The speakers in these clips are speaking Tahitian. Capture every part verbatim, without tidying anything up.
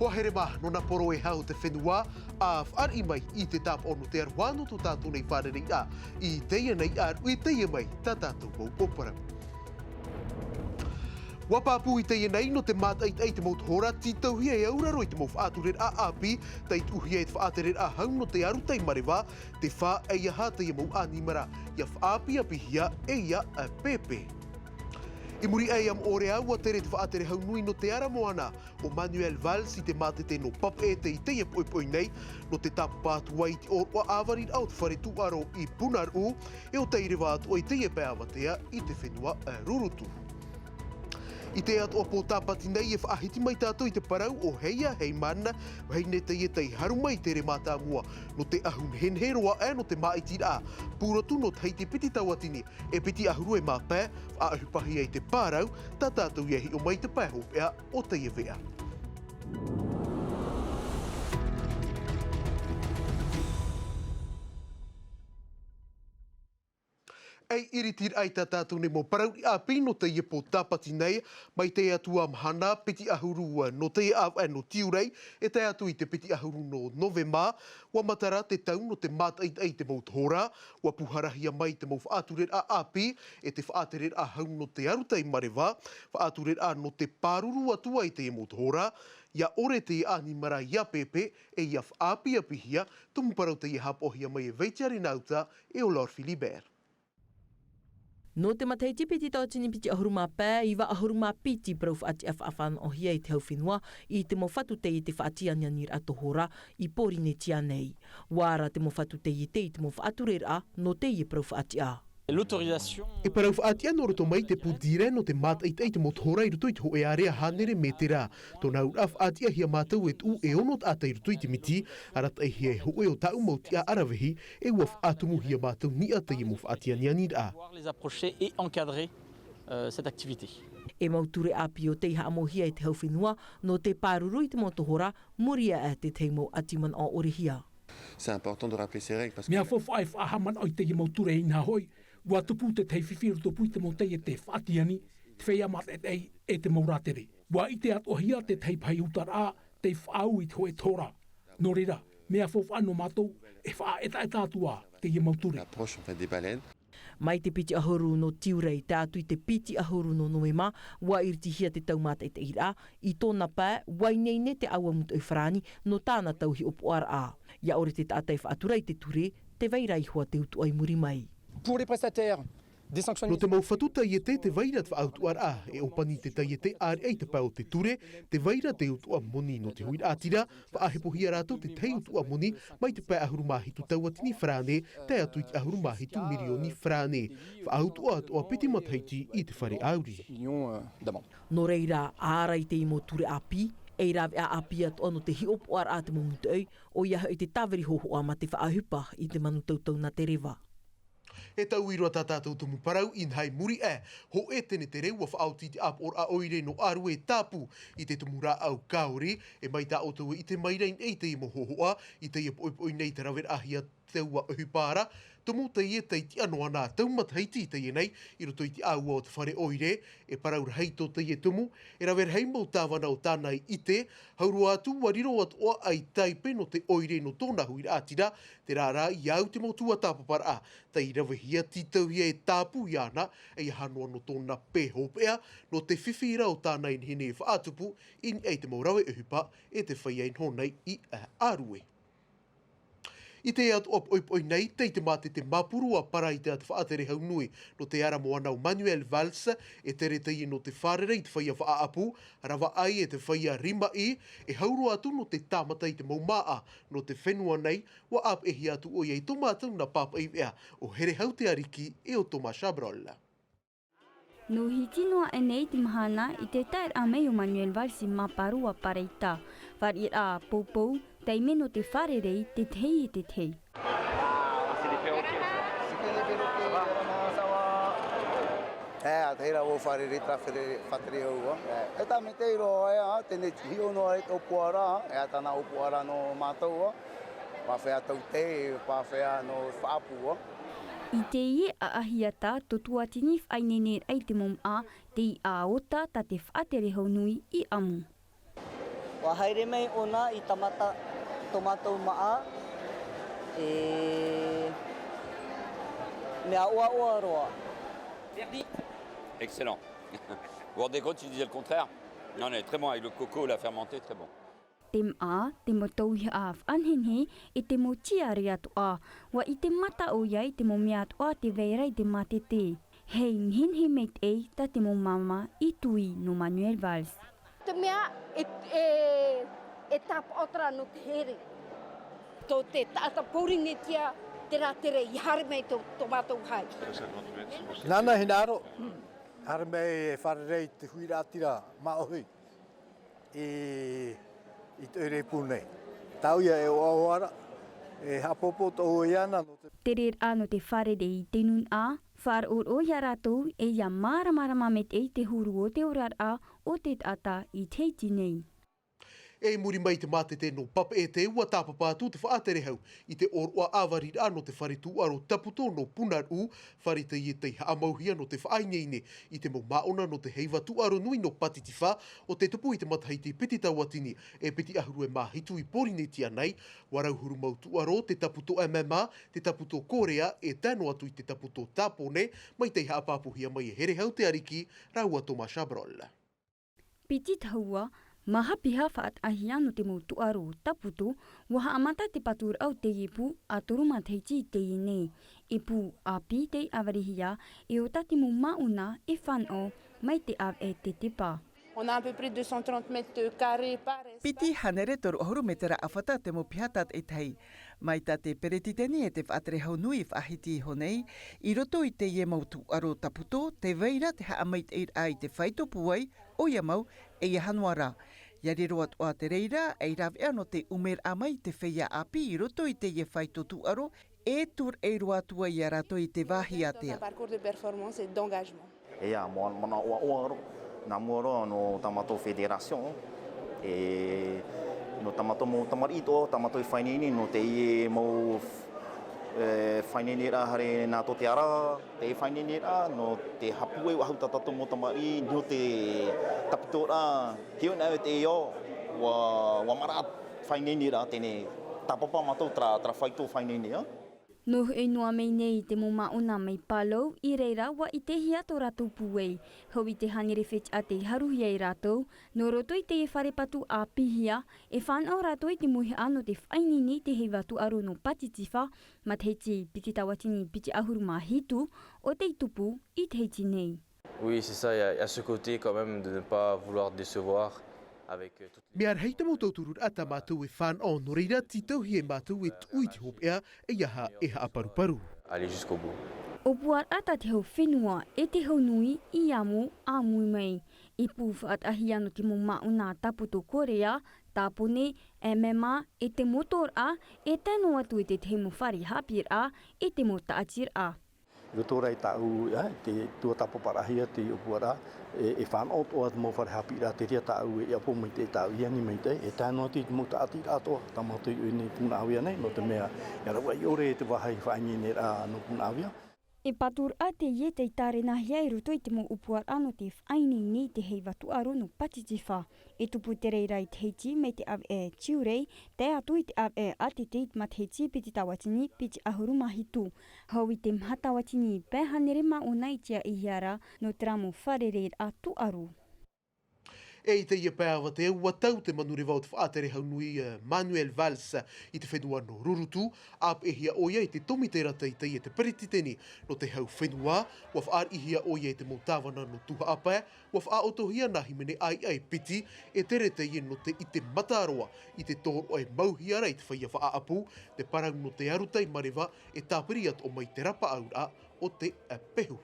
Hoa here mā, nō nā poro e hau te fenua, ʻa fāriʻi mai i te tāpaʻo nō te aroha nō tō tātou nei fārereiraʻa, i teie nei ʻāruʻi, teie mai tā tātou mau ʻōparau. ʻUa pāpū i teie nei nō te mātaʻitaʻi i te mau tohora, tītauhia e auraro i te mau faʻatureraʻa ʻāpī, tei tuʻuhia e te faʻatereraʻa hau nō te aru tei mareva, te fā ʻeiaha teie mau ʻanimara, ʻia faʻaʻāpīʻāpīhia e ʻia pēpē. I muri aʻe iā Moʻorea, ʻua tere te faʻatere hau nui nō te ara moana, ʻo Manuel Valls i te mātete nō Papeʻete i teie poʻipoʻi nei, nō te tāpapa atu ai i te ʻōroʻa ʻāvariraʻa o te fare tūʻaro i Punaruʻu, e ʻo tei reva atoʻa i teie pae avatea i te fenua Rurutu. I teie atoʻa pō Tāpati nei e faʻahiti mai tātou i te parau ʻo Heia Heiman, vahine teie tei haru mai i te here mātāmua nō te ʻahu nehenehe roa aʻe nō te māʻitiraʻa pūrotu nō Tahiti piti tauatini e piti ʻahuru e mā pae, faʻaʻohipahia i te pārau, tā tātou ʻia hiʻo mai i te pae hopeʻa o teie veʻa. E iritiraʻa i tā tātou nei mau parau ʻāpī nō teie pō Tāpati nei, mai teie atu ā mahana, piti ʻahuru nō teie ʻāvaʻe nō Tiurai, e tae atu i te piti ʻahuru nō Novema, ʻua matara te tau nō te mātaʻitaʻi i te mau tohora, ʻua pūharahia mai te mau faʻatureraʻa ʻāpī, e te faʻatereraʻa hau nō te aru tei mareva, faʻatureraʻa nō te pāruru atu ai teie mau tohora, ʻia ʻore teie ʻanimara ʻia pēpē, e ʻia faʻaʻāpīʻāpīhia, tumu parau teie haʻapaʻohia mai e Vaitia Renauta, e ʻo Laure Philibert. Nō te matahiti piti tauatini piti ʻahuru mā pae, iva ʻahuru mā piti parau faʻatiʻa faʻafānaʻohia e te hau fenua i te mau fatu taiete faʻatianianiraʻa tohora i Pōrīnetia nei. ʻUa ara te mau fatu taiete i te mau faʻatureraʻa nō teie parau faʻatiʻa. L'autorisation. E parau faʻatiʻa nō roto mai te pū Dirae nō te mātaʻitaʻi i te mau tohora i roto i te hōʻē ārea hānere mētera. Tōna auraʻa faʻatiʻahia mātou e tuʻu e ono taʻata i roto i te miti, arataʻihia e hōʻē o tāʻu mau tiʻaravehi, e ʻua faʻatumuhia mātou niʻa teie mau faʻatianianiraʻa. Pouvoir les approcher et encadrer, euh, cette activité. E mau ture ʻāpī ʻo tei haʻamauhia e te hau fenua nō te pāruru i te mau tohora, muri aʻe te tahi mau ʻati manaʻo ʻorehia. C'est important de rappeler ces règles parce que. Mea faufaʻa e faʻahaʻamanaʻo i teie mau ture, inaha hoʻi, ʻua tupu te tahi fifi i roto pū i te mau taiete faʻatiani, te feiā mātaʻitaʻi e te mau rātere. ʻUa ʻite atoʻahia te tahi pahi utaraʻa tei faʻaū i te hōʻē tohora. Nō reira, mea faufaʻa nō mātou e faʻaʻetaʻeta atu ā teie mau ture. L'approche, en fait, des baleines. Mai te piti ʻahuru nō Tiurai tae atu i te piti ʻahuru nō Novema, ʻua iritihia te tau mātaʻitaʻiraʻa, i tōna pae, ʻua ineine te ʻāua mūtoʻi farāni nō tāna tau hiʻopoʻaraʻa. ʻIa ʻore te taʻata e faʻatura i te ture, tē vai ra iho ā te utuʻa i muri mai. Pour les prestataires, des sanctions. Nō te mau fatu taiete, tē vai ra te faʻautuʻaraʻa, e ʻōpani te taiete ʻāreʻa i te pae o te ture, tē vai ra te utuʻa moni. Nō te huiraʻatira, faʻahepohia rātou te tahi utuʻa moni mai te pae ʻahuru mā hitu tauatini farāne, tae atu i te ʻahuru mā hitu mirioni farāne. Faʻautuʻa atoʻa piti matahiti i te fare ʻāuri. Nō reira, ʻa ara i teie mau ture ʻāpī, ei rāveʻa ʻāpī atoʻa nō te hiʻopoʻaraʻa a te mau mūtoʻi, ʻoia hoʻi te tāviri hōhoʻa mā te faʻaʻohipa i te manu tautau nā te reva. E tauiroa tā tātou tumu parau, inaha i muri aʻe, hōʻē tenetere ʻua faʻaoti i te ʻāpoʻoraʻa ʻoire nō Arue e tāpū i te tumu rāʻau kāori, e mai tā ʻoutou e ʻite mai ra i teie mau hōhoʻa, i teie poʻipoʻi nei tē raveraʻahia taua ʻohipa ra, tumu teie tei tiʻa noa nā tau matahiti i teie nei, i roto i te ʻāua o te fare ʻoire, e parau rahi tō teie tumu, e rave rahi mau tāvana o tāna i ʻite, hau roa atu ʻua riro atoʻa ʻai tāipe nō te ʻoire nō tōna huiraʻatira, terā rā, ʻia au te mau tuatāpaparaʻa, tei ravehia, tītauhia e tāpū iāna, ʻeiaha noa nō tōna pē hopeʻa, nō te fifi ra o tāna e nehenehe e faʻatupu, i niʻa i te mau rave ʻohipa, e tē fāʻi noa nei i Arue. I teie atoʻa poʻipoʻi nei, tei te mātete māpuru ʻa Paraita te faʻatere hau nui nō te ara moana ʻo Manuel Valls, e tere teie nō te fārerei i te feiā faʻaʻapu, ravaʻai e te feiā rimaʻi, e hau roa atu nō te tāmata i te mau māʻa nō te fenua nei, ʻua ʻāpeʻehia atu ʻoia i tō mātou nā pāpaʻi veʻa ʻo Herehau Te Ariki e ʻo Thomas Chabrol. Nō hiti noa aʻe nei te mahana i te taeraʻa mai o Manuel Valls i māpuru ʻa Paraita. Fāriʻiraʻa poupou, taime nō te fārerei te tahi e te tahi. E, ʻa tahi rā ʻua fārerei te faʻatere, faʻatere hau, ā. E, e tāmau te iroa, ā, teie nei hiʻo noa i te ʻōpuaraʻa, e, ā tāna ʻōpuaraʻa nō mātou, ā. Pāfea tau tei, pāfea nō faʻaʻapu, ā. I teie ʻaʻahiata, tō Tuatini faʻaineineraʻa i te mau māʻa, tei ʻaota tā te faʻatere hau nui i ʻamu. Ua haere mai ʻōna i tāmata tō mātou māʻa, e mea ʻoaʻoa roa. Excellent. Vous vous rendez compte, tu disais le contraire ? Non, non, très bon, avec le coco, la fermenté, très bon. Te māʻa, te mau tauihaʻa faʻanehenehe, e te mau tiare atoʻa. Ua ʻite mata ʻoia i te mau mea atoʻa tē vai ra i te mātete. Hei nehenehe maitaʻi tā te mau māmā i tuʻi nō Manuel Valls. Te mea e, e, e tāpaʻo terā nō te here. Tō te taʻata Pōrīnetia, terā tere i haere mai tō, tō mātou hae. Nāna hinaʻaro, haere mai e fārerei i te huiraʻatira māʻohi i, i te ʻoire pū nei. Tāʻu ia e ʻoaʻoa ra, e haʻapōpō tōʻu iāna nō te. Te reira nō te fārerei i te nūnaʻa, faʻaroʻo ia rātou e ia māramarama maitaʻi te huru o te oraraʻa o te taʻata i Tahiti nei. E i muri mai i te mātete nō Papeʻete, ua tāpapa atu te faʻaterehau i te ʻōroʻa ʻāvariraʻa nō te fare tūʻaro Taputo nō Punaruʻu, fare teie tei haʻamauhia nō te faʻaineine i te mau māʻona nō te heiva tūʻaro nui nō Patitifa, ʻo tē tupu i te matahiti piti tauatini e piti ʻahuru e mā hitu i Pōrīnetia nei. Ua rauhuru mau tūʻaro, te Taputo M M A, te Taputo Korea, e tae noa atu i te Taputo Tāpone, mai tei haʻapāpūhia mai e Herehau Te Ariki rāua Thomas Chabrol. Piti tahua, mahapiha faʻataʻahia nō te mau tūʻaro Taputo, ua haʻamata te paturaʻa o teie pū ʻa toru matahiti i teie nei. E pū ʻāpī tei ʻāvarehia, e ʻo tā te mau māʻona e fānaʻo mai te ʻāvaʻe tetepa. On a à peu près deux cent trente mètres carrés par espace. Piti hānere toru ʻahuru mētera ʻāfata te mau piha tātaʻitahi. Mai tā te peretiteni e te faʻaterehau nui faʻahiti iho nei, i roto i teie mau tūʻaro Taputo, tē vai ra te haʻamaitaʻiraʻa i te faito pūai, ʻoia mau, e ia hānoa ra. ʻIa riro atoʻa te reira, ei rāveʻa nō te ʻumeraʻa mai i te feiā ʻāpī i roto i teie faito tūʻaro, e tūraʻi roa atu ai ia rātou i te vāhi ātea. Un parcours de performance et d'engagement. E ia, manaʻo ʻoaʻoa roa, nā mua roa nō tā mātou fédération, e nō tā mātou mau tamariʻi atoʻa, tā mātou i faʻaineine nō teie mau, e, faʻaineineraʻa haere nā tō te ara, te faʻaineineraʻa nō te hāpūai ʻahu tā tātou mau tamariʻi, nō te Taputoraʻa, hiʻo anaʻe te ao, ua, ua maraʻa faʻaineine ra teie nei, tāpapa mātou terā, terā faito faʻaineine, ā. Nō hoʻi noa mai nei te mau māʻona mai Palau, i reira ua ʻitehia tō rātou pūai. Hau i te hānere fetiʻa tei haruhia e rātou, nō roto i teie fare patu ʻāpīhia, e fānaʻo rātou i te mauhaʻa nō te faʻaineine i te heiva tūʻaro nō Patitifa, matahiti piti tauatini piti ʻahuru mā hitu, ʻo tei tupu i Tahiti nei. Oui, c'est ça, il y a, il y a ce côté quand même de ne pas vouloir décevoir avec, euh, toute Mea rahi te mau tautururaʻa tā mātou e fānaʻo, nō reira, tītauhia e mātou e tuʻu i te hopeʻa, ʻeiaha e haʻaparuparu. Aller jusqu'au bout. ʻŌpuaraʻa tā te hau fenua e te hau nui i amo ʻāmui mai. E pū faʻataʻahia nō te mau māʻona Taputo Korea, Tāpone, M M A, e te motoraʻa, e tae noa atu i te tahi mau fare haʻapiʻiraʻa, e te mau taʻatiraʻa. I roto rā i tāʻu, ā, te tuatāpaparaʻahia te ʻōpuaraʻa, e, e fānaʻo atoʻa te mau fare haʻapiʻiraʻa, te reira tāʻu e ʻapo maitaʻi, tāʻu i ani maitaʻi, e tae noa atu i te mau taʻatiraʻa atoʻa, tā mātou i ʻō nei Punaʻauia nei, nō te mea, ʻia rave ʻore te vāhi faʻaineineraʻa nō Punaʻauia. E paturaʻa teie tei tārenahia i roto i te mau ʻōpuaraʻa nō te faʻaineine i te heiva tūʻaro nō Patitifa. E tupu te reira i Tahiti mai te ʻāvaʻe Tiurai, tae atu i te ʻāvaʻe ʻĀtete i te matahiti piti tauatini piti ʻahuru mā hitu. Hau i te maha tauatini pae hānere māʻona i tiaʻihia ra nō terā mau fārereiraʻa tūʻaro. E i teie pae avatea, ua tau te manureva o te faʻaterehau nui, eh, Manuel Valls i te fenua nō Rurutu, ʻāpeʻehia ʻoia e te tōmitera teitei e te peretiteni nō te hau fenua, ua fāriʻihia ʻoia e te mau tāvana nō Tuhaʻa Pae, ua faʻaʻotohia nā hīmene ʻāiʻa e piti, e tere teie nō te ʻite mataroa i te tōroʻa e mauhia ra i te feiā faʻaʻapu, te parau nō te arutai mareva e tāpiri atoʻa mai te rapaʻauraʻa o te, eh, pehu.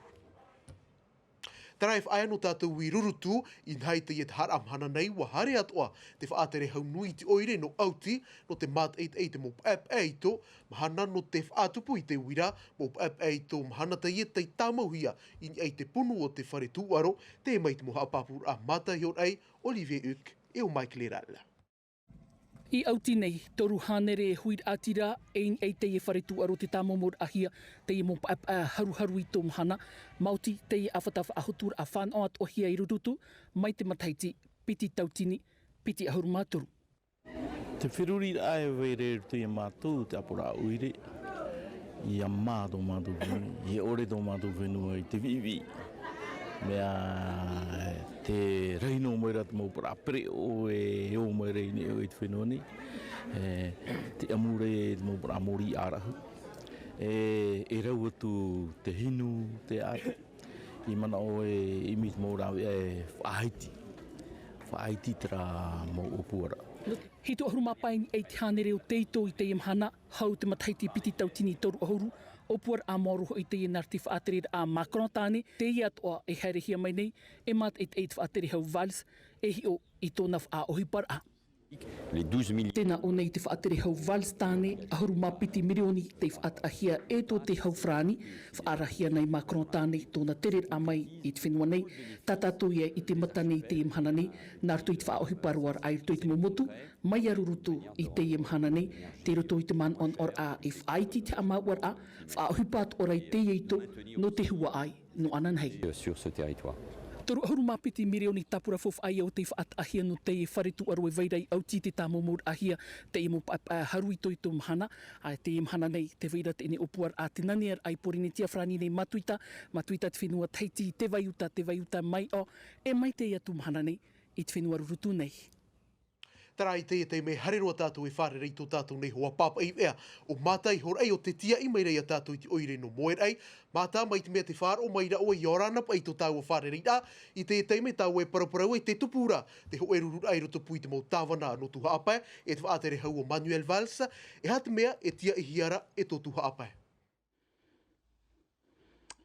Terā e faʻaea nō tātou i Rurutu, inaha i teie taharaʻa mahana nei, ua haere atoʻa te faʻaterehau nui i te ʻoire nō Auti, nō te mātaʻitaʻi i te mau paʻepaʻe ito, mahana nō te faʻatupu i te uira, mau paʻepaʻe ito mahana teie tei tāmauhia i niʻa i te punu o te fare tūʻaro, tē mai te mau haʻapāpūraʻa mātāʻiraʻa, Olivier Huck e ʻo Mike Leral. I Auti nei, toru hānere huiraʻatira e i niʻa i teie fare tūʻaro tē tāmaumauraʻahia, teie mau paʻepaʻe haruharu ito mahana, maoti teie ʻāfata faʻahoturaʻa fānaʻo atoʻahia i Rurutu, mai te matahiti piti tauatini piti ʻahuru mā toru. Te feruriraʻa e vai ra i roto ia mātou te ʻāpoʻoraʻa ʻoire, ia mā tō mātou fenua, ia ʻore tō mātou fenua i te viʻiviʻi. Mea te rahi noa mai ra te mau ʻāpoʻoraʻa pereʻoʻo e ō mai ra i niʻa i te fenua nei. E, te ʻamure te mau ʻāpoʻoraʻa mōrī ʻārahu. E, e rau atu te hinu, te ʻae. I manaʻo e ʻimi te mau rāveʻa e faʻaiti. Faʻaiti terā mau ʻōpuaraʻa. Hitu ʻahuru mā pae i niʻa i te hānere o te ito i teie mahana, hau te matahiti piti tauatini toru ʻahuru, ʻōpuaraʻa maoro hoʻi teie nā te faʻatereraʻa Macron tāne, teie atoʻa e haerehia mai nei, e mātaʻitaʻi te faʻatere hau Valls, e hiʻo i tōna faʻaʻohiparaʻa. Tēnā ʻō nei te faʻatere hau Valls tāne, ʻahuru mā piti mirioni tei faʻataʻahia e tō te hau Farāni, faʻaarahia nei Macron tāne tōna tereraʻa mai i te fenua nei, tā tātou ia i te mata nei i teie mahana nei, nā roto i te faʻaʻohipa roa raʻa i roto i te mau motu, mai a Rurutu i teie mahana nei, tei roto i te manaʻonaʻoraʻa e faʻaiti te haʻamāuʻaraʻa, faʻaʻohipa atoʻa ra i teie ito, nō te huaʻai, nō ananahi. Sur ce territoire. Toru ʻahuru mā piti mirioni tāpura faufaʻa ia ʻo tei faʻataʻahia nō teie fare tūʻaro e vai ra i ʻauti te tāmaumauraʻahia, teie mau paʻepaʻe haru itoito mahana, ā, teie mahana nei, tē vai ra teie nei ʻōpuaraʻa, tē nā niʻa ra i Pōrīnetia Farāni nei, Matuita, Matuita te fenua Tahiti, te vai uta, te vai uta mai ʻō, e mai teie atu mahana nei, i te fenua Rurutu nei. Terā i teie taime, haere roa tātou e fārerei i tō tātou nei hoa pāpaʻi veʻa, ʻo Mata i Horaʻai, ʻo tē tiaʻi mai ra ia tātou i te ʻoire nō Moeraʻai. Mata, mai te mea tē faʻaroʻo mai ra ʻoe ia ora na paʻi tō tāua fārereiraʻa, i teie taime tāua e paraparau ai te tupu ra te hōʻē rururaʻa i rotopū i te mau tāvana nō Tūhaʻapae, e te faʻatere hau ʻo Manuel Valls, e aha te mea e tiaʻihia ra e tō Tūhaʻapae.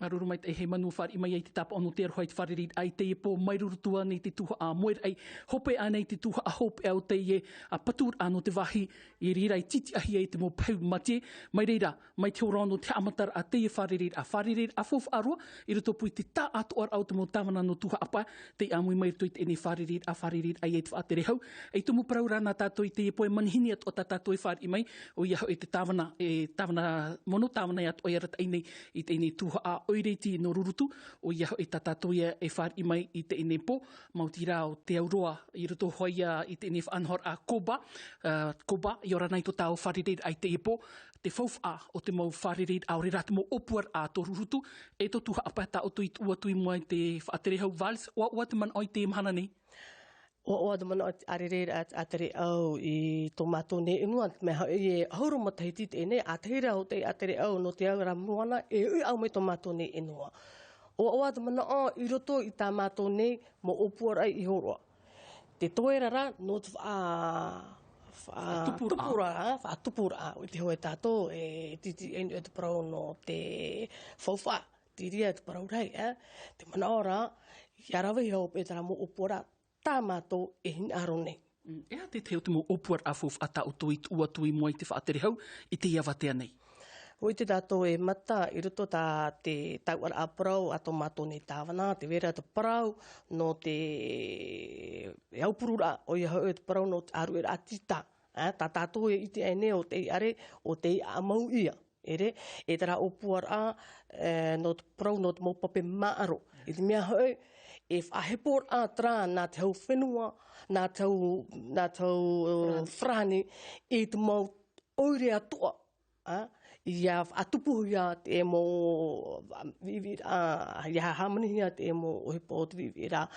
Māuruuru maitaʻi Heimanu, fāriʻi mai ai te tāpaʻo nō te aroha i te fārereiraʻa i teie pō mai Rurutu ānei te tuhaʻa Moeraʻai, hope ānei te tuhaʻa hopeʻa o teie, ā, paturaʻa nō te vāhi i reira i tītiʻahia ai te mau pahi mate, mai reira, mai te hora ono te haʻamataraʻa teie fārereiraʻa, fārereiraʻa faufaʻa roa, i rotopū i te taʻatoʻaraʻa o te mau tāvana nō Tūhaʻapae, tei ʻāmui mai i roto i teie nei fārereiraʻa, fārereiraʻa ia i te faʻatere hau, e tumu parau ra nā tātou i teie pō e manihini atoʻa tā tātou e fāriʻi mai, ʻoia hoʻi te tāvana, e tāvana, mono tāvana atoʻa i arataʻi nei i teie nei tuhaʻa ʻoire iti nō Rurutu, ʻoia hoʻi tā tātou ia e fāriʻi mai i teie nei pō, maoti rā ʻo Te Auroa, i roto hoʻi ia i teie nei faʻanahoraʻa Koba, ā, Koba, ʻia ora na i tō tāua fārereiraʻa i teie pō, te faufaʻa o te mau fārereiraʻa, ʻaore rā te mau ʻōpuaraʻa tō Rurutu, e tō Tūhaʻapae tā ʻoutou i tuʻu atu i mua i te faʻatere hau Valls, ʻoaʻoa te manaʻo i teie mahana nei? ʻOaʻoa te manaʻo i te ʻārereiraʻa, ʻārereiraʻa i tō mātou nei ʻenua, mea hoʻi e ʻahuru matahiti teie nei, ʻa tahi rā o te ʻārereiraʻa nō te au ra moana, e uʻi ʻau mai tō mātou nei ʻenua. ʻOaʻoa te manaʻo i roto i tā mātou nei mau ʻōpuaraʻa i hōroʻa. Te toe ra ra nō te faʻa-, faʻa-, faʻatupuraʻa. Tupuraʻa, faʻatupuraʻa, ʻo te hōʻē tātou, e tītiʻi ai noa te parau nō te faufaʻa, te reira te parau rahi, ā, te manaʻo ra, ʻia ravehia hope terā mau ʻōpuaraʻa, tā mātou e hinaʻaro nei. Mm, e aha te tahi o te mau ʻōpuaraʻa faufaʻa tā ʻoutou i tuʻu atu i mua i te faʻatere hau i teie avatea nei? ʻUa ʻite tātou e Mata i roto tā te tauʻaraʻa parau a tō mātou nei tāvana, tē vai ra te parau nō te, e aupururaʻa, ʻoia hoʻi te parau nō te ʻāruʻeraʻa tītā, ā, tā tātou e ʻite ānei ʻo tei ʻare, ʻo tei ʻāmau ïa. ʻEre, e terā ʻōpuaraʻa, e, nō te parau, nō te mau pape māʻaro. I te mea hoʻi, e faʻaheporaʻa terā nā te hau fenua, nā te hau, nā te hau, e, Farāni, i te mau ʻoire atoʻa, ā, ʻia faʻatupuhia te mau, viʻiviʻiraʻa, ʻia hāmanihia te mau ʻohipa o te viʻiviʻiraʻa,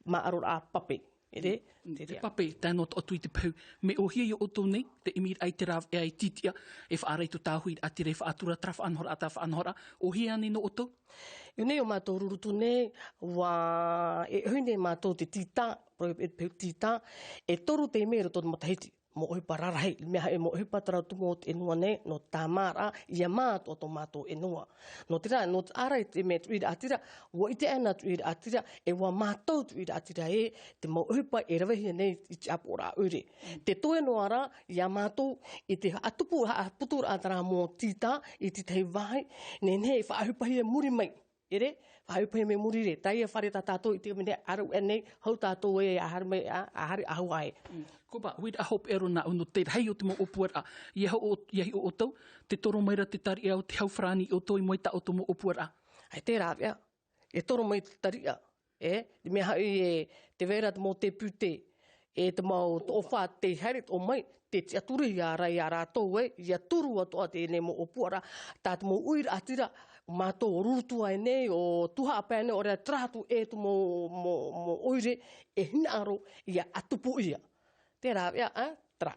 māʻaroraʻa pape. ʻEre, mm, te te reira. Pape, tae noa atu i te pahu. Mea ʻōhie ia ʻoutou nei, te ʻimiraʻa i te rāveʻa e tītiʻa, e faʻaara i tō tāua huiraʻatira, e faʻatura terā faʻanahoraʻa, terā faʻanahoraʻa, ʻōhie ānei nō ʻoutou? I ʻō nei ʻo mātou Rurutu nei, ʻua, e ʻohi nei mātou te tītā, parau e pahu tītā, e toru taime i roto i te matahiti. Mau ʻohipa rarahi, mea hoʻi mau ʻohipa terā tumu o te ʻenua nei, nō tāmāraʻa, ʻia mā atoʻa tō mātou ʻenua. Nō terā, nō te ʻārai te mea tuʻiraʻatira, ʻua ʻite ʻana tuʻiraʻatira, e ʻua mātau tuʻiraʻatira ē, te mau ʻohipa e ravehia nei i te ʻāpoʻoraʻa ʻoire. Te toe noa ra, ia mātou, i te haʻatupu, haʻaputuraʻa terā mau tītā, i te tahi vāhi, nehenehe e faʻaʻohipahia i muri mai. ʻEre, faʻaʻohipa mai muri ra, teie fare tā tātou i te mea ʻāruʻe nei, hau tātou e ʻa haere mai, ʻa, ʻa haere ʻahua ai. Mm. Koba, huiraʻa hopeʻa roa nāʻu nō te rahi o te mau ʻōpuaraʻa, ʻia hiʻo, ʻia hiʻo ʻoutou, tē toro mai ra te tariʻa o te hau Farāni ia ʻoutou i mua i tā ʻoutou mau ʻōpuaraʻa. ʻAita e rāveʻa, e toro mai te tariʻa, e, te mea hoʻi e, tē vai ra te mau député, e te mau toʻofa tei haere atoʻa mai, te tiʻaturi ia rā ia rātou ē, ia turu atoʻa teie nei mau ʻōpuaraʻa, tā te mau uiraʻatira, mātou o Rurutu aʻe nei, o Tuhaʻa pae nei, ʻo reira terā atu e te mau, mau, mau ʻoire, e hinaʻaro, ia ʻatupu ia. Terā ʻoia, ā, terā.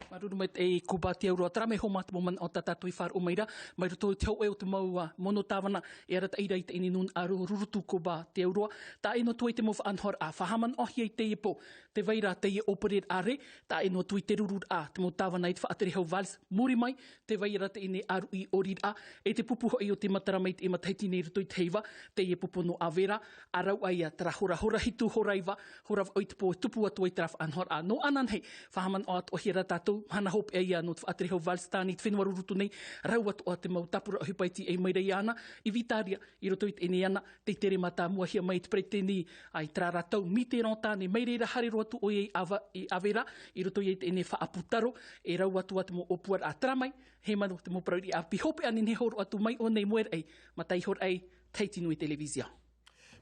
Māuruuru maitaʻi Kuba Te Auroa, terā mai hoʻi te mau manaʻo tā tātou i faʻaroʻo mai ra, mai roto i te hōʻē o te mau, ā, mono tāvana, e arataʻi ra i teie nei nūnaʻa Rurutu Kuba Te Auroa, tae noa atu i te mau faʻanahoraʻa, faʻahaʻamanaʻohia i teie pō, tē vai ra teie ʻōpereraʻa rē, tae noa atu i te rururaʻa, te mau tāvana i te faʻatere hau valse, muri mai, tē vai ra teie nei ʻāruʻi ʻoriraʻa, e te pupu hoʻi o te matara mai te matahiti nei i roto i te heiva, teie pupu nō Avera, ā rāua ia terā hora, hora hitu, hora iva, hora vaʻu i te pō e tupu atu ai terā faʻanahoraʻa. Nō ananahi, faʻahaʻamanaʻo atoʻahia ra tātou, mahana hopeʻa ia nō te faʻatere hau valse tāne i te fenua Rurutu nei, rau atoʻa te mau tāpura ʻohipa e tīaʻi mai ra iāna, i Vītāria, i roto i teie nei ana, tei tere mātāmuahia mai te peretiteni, ā, i terā ra tau, Mitterrand tāne, mai reira haere roa atu ʻoia i Ava-, i Avera, i roto i teie nei faʻaputa roa, e rau atoʻa te mau ʻōpuaraʻa terā mai, hei manaʻo te mau parau ʻāpī hopeʻa nei e hōroʻa atu mai ʻō nei Moereʻai, Mataihoraʻai, Tahiti Nui Televīzio.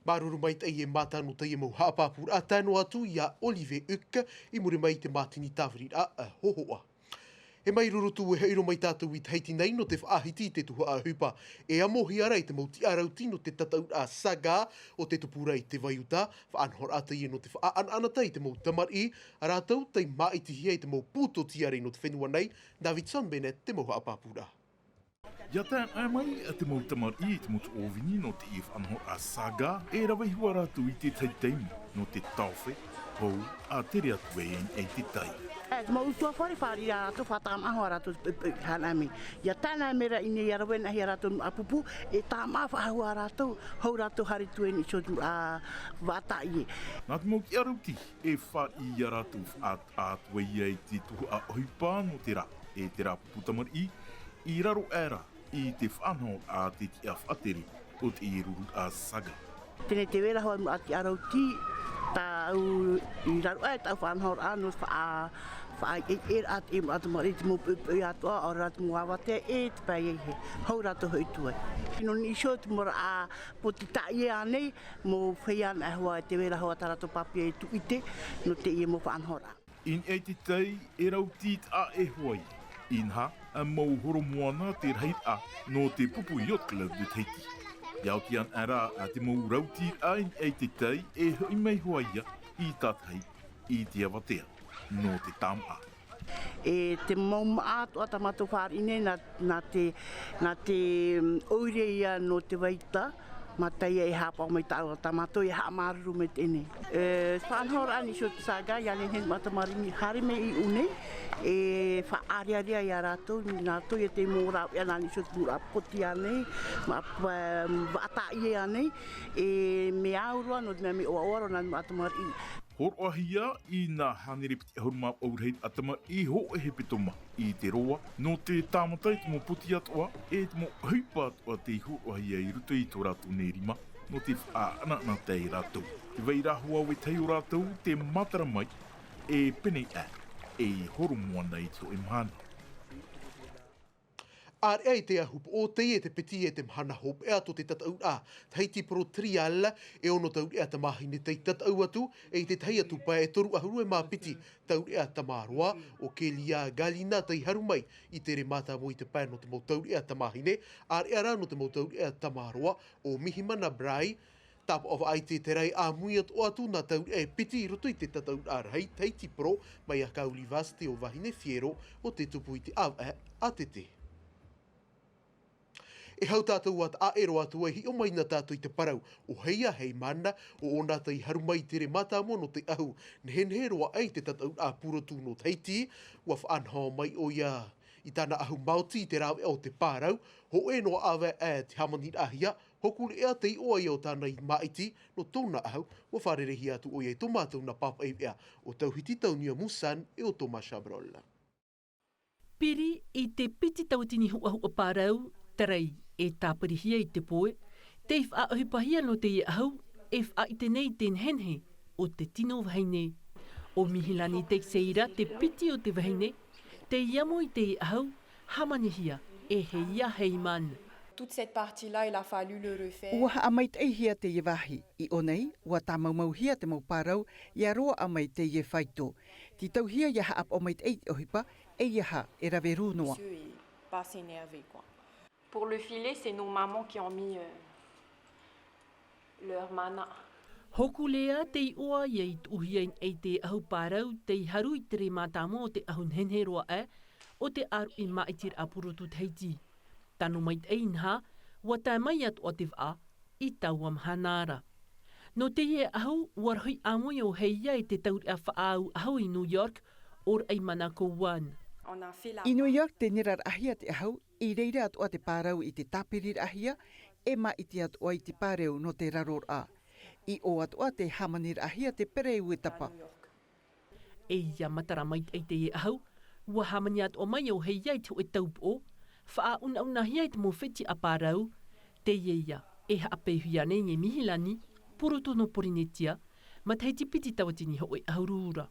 Māuruuru maitaʻi e Mata nō teie mau haʻapāpūraʻa, tae noa atu ia Olivier Huck, i muri mai i te mātini tāviriraʻa, ā, hōhoʻa. E mai Rurutu e hoʻi roa mai tātou i Tahiti nei nō te faʻahiti i te tuhaʻa ʻohipa e amohia ra i te mau tiʻarautī nō te tataʻuraʻa Saga o te tupu ra i te vai uta, faʻanahoraʻa teie nō te faʻaʻanaʻanatae i te mau tamariʻi, ā rātou tei māʻitihia i te mau pū tōtiare nō te fenua nei, Davidson Bennett te mau haʻapāpūraʻa. ʻIa tae mai te mau tamariʻi i te motu ʻōvini nō teie faʻanahoraʻa Saga, e rave iho ā rātou i te tahi taime nō te taofe, hou, ʻa tere atu ai i te tai. E, te mau ʻutuāfare fāriʻi ia rātou, faʻatāmāʻa hoʻi ā rātou te poʻipoʻi hānami. ʻIa tae mai ra i ʻō nei ʻia rave anaʻe ia rātou mau pupu, e tāmāʻa faʻahou ā rātou, hou rātou haere atu i niʻa i te mau, ā, vaʻa tāʻie. Nā te mau tiʻarautī, e fāriʻi ia rātou faʻataʻa atu ai i te tuhaʻa ʻohipa nō te rā, e terā pupu tamariʻi, i raro aʻe ra i te faʻanahoraʻa a te tiʻa faʻatere o te rururaʻa Saga. Teie nei te vera hoʻi mau tiʻarautī, tāʻu i raro aʻe tāʻu faʻanahoraʻa nō te faʻa-, faʻaʻeʻeraʻa te mau tamariʻi i te mau poʻipoʻi atoʻa, ʻaore rā te mau avatea e te pae e hē. Hou rātou hoʻi atu ai. Nō niʻa iho i te mau raʻa poti tāʻie ānei, mau feiā anaʻe hoʻi, te vera hoʻi tā rātou pāpū e tūʻite, nō teie mau faʻanahoraʻa. I niʻa i te tai, e rau tītaʻa e hoʻi, inaha, ā, mau horomoana te rahiraʻa nō te pupu Yacht Club de Tahiti. ʻIa oti anaʻe ra ā te mau rautīraʻa i niʻa i te tai, e hoʻi mai hoʻi ia i tātahi i te avatea nō te tāmāʻa. E te mau māʻa atoʻa tā mātou fāriʻi nei, nā, nā te, nā te, mm, ʻoire ia nō te vai uta, Mataia e haʻapaʻo mai tāʻu, tā mātou e haʻamāuruuru mai teie nei. E, faʻanahoraʻa i niʻa iho i te Saga, ʻia nehenehe mau tamariʻi haere mai i ʻō nei, e faʻaʻarearea ia rātou, nā rātou ia te mau rāveʻa nā niʻa iho i te mau raʻa poti ānei, ma-, pa-, vaʻa tāʻie ānei, e mea au roa nō te mea mea ʻoaʻoa roa nā mau tamariʻi. Hōroʻahia i nā hānere piti ʻahuru mā vaʻu rahiraʻa tamariʻi hōʻē hepetoma i te roa, nō te tāmata i te mau poti atoʻa, e te mau ʻohipa atoʻa tei hōroʻahia i roto i tō rātou nei rima, nō te faʻaʻanaʻanatae ia rātou. Tē vai ra hoʻi e tahi o rātou tē matara mai, e pēnei aʻe, e horomoana i te hōʻē mahana. ʻĀreʻa i te ahu poʻo teie te piti e te mahana hopeʻa tō te tataʻuraʻa Tahiti Pro Trial, e ono taureʻa tamāhine tei tataʻu atu, e i te tahi atu pae e toru ʻahuru e mā piti taureʻa tamāroa, ʻo Kelia Galina tei haru mai i te tere mātāmua i te pae nō te mau taureʻa tamāhine, ʻāreʻa rā nō te mau taureʻa tamāroa, ʻo Mihimana Brai, tāpaʻo faʻaʻite te rahi ʻāmui atoʻa atu nā taureʻa e piti i roto i te tataʻuraʻa rahi Tahiti Pro, mai iā Kauli Vaste ʻo Vahine Fiero, ʻo te tupu i te ʻāvaʻe ʻātete. E hau tātou ā taʻa ʻē roa atu ai, hiʻo mai na tātou i te parau o Heia Heimana, ʻo ʻōna tei haru mai i te tere mātāmua nō te ahu nehenehe roa aʻe i te tataʻuraʻa purotu nō Tahiti, ʻua faʻanaho mai ʻoia i tāna ahu maoti i te rāveʻa o te pārau, hōʻē noa ʻāvaʻe te hāmaniraʻahia, Hōkū Reʻa te iʻoa ia o tāna i māʻiti, nō tōna ahu, ʻua fārereihia atu ʻoia i tō mātou nā pāpaʻi veʻa ʻo Tauhiti Taunia Musan e ʻo Thomas Chabrol. Piri i te piti tauatini huʻahuʻa pārau, tarai e tāpirihia i te poe, tei faʻaʻohipahia nō teie ahu, e faʻaʻite nei te nehenehe o te tino vahine. ʻO Mihilani Teixeira te piti o te vahine, tei amo i teie ahu, hāmanihia e Heia Heimana. Toute cette partie-là, il a fallu le refaire. Ua haʻamaitaʻihia teie vāhi. I ʻō nei, ua tāmaumauhia te mau pārau, ʻia roaʻa mai teie faito. Tītauhia ʻia haʻapaʻo maitaʻi i te ʻohipa, ʻeiaha e rave rū noa. Monsieur est pas s'énerver, quoi. Pour le filet, c'est nos mamans qui ont mis, euh, leur mana. Hōkū lea te iʻoa ʻia tuʻuhia i te ʻahu pārau, tei haru i te rē mātāmua o te ʻahu nehenehe roa aʻe, o te ʻāruʻi māʻitiraʻa purotu Tahiti. Tano maitaʻi inaha, ua tae mai atoʻa te vaʻa, i taua mahana ra. Nō teie ʻahu, ua rohi ʻāmui ʻo Heia i te taureʻa faʻaau ʻahu i New York, ʻo Raimana Cowan. I New York, tē neraraʻahia te ʻahu, i reira atoʻa te pārau i te tāpiriraʻahia, e māʻiti atoʻa i te pāreu nō te raroraʻa. I ʻō atoʻa tē hāmaniraʻahia te pereu e tapa. ʻEia matara maitaʻi teie ʻahu, ua hāmani atoʻa mai ʻo Heia i te hōʻē taupoʻo, faʻaunaunahia i te mau fetiʻa pārau, teie ia, e haʻapeʻehia nei e Mihilani, purotu nō Porinetia, matahiti piti tauatini hōʻē ʻahuru ra.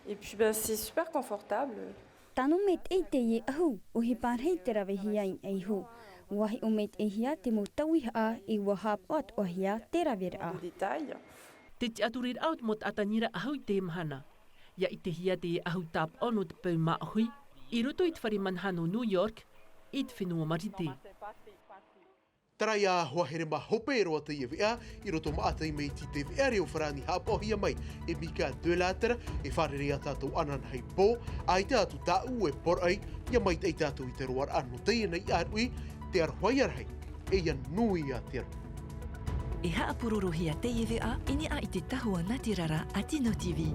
Et puis, ben, c'est super confortable. Tano maitaʻi teie ʻahu, ʻohipa rahi te ravehia i ʻaiho. Ua hiʻo maitaʻihia te mau tauihaʻa, ʻe ua haʻapaʻo atoʻahia te raveraʻa. Détail. Te tiʻaturiraʻa o te mau taʻata nira ʻahu i teie mahana. ʻIa ʻitehia teie ʻahu tāpaʻo nō te peu māʻohi, i roto i te fare manaha nō New York, i te fenua Marite. Terā ia hoa here mā hope roa teie veʻa, i roto maʻa taime i te veʻa reo farāni haʻapaʻohia mai e Mika Delâtre, e fārerei ā tātou ananahi pō, ʻaita atu tāʻu e poroʻi, ʻia maitaʻi tātou i te roaraʻa nō teie nei ʻāruʻi, te aroha ia rahi, ʻe ʻia nui ā te aroha. E haʻapurorohia teie veʻa i niʻa i te tahua nātirara a Tino TV.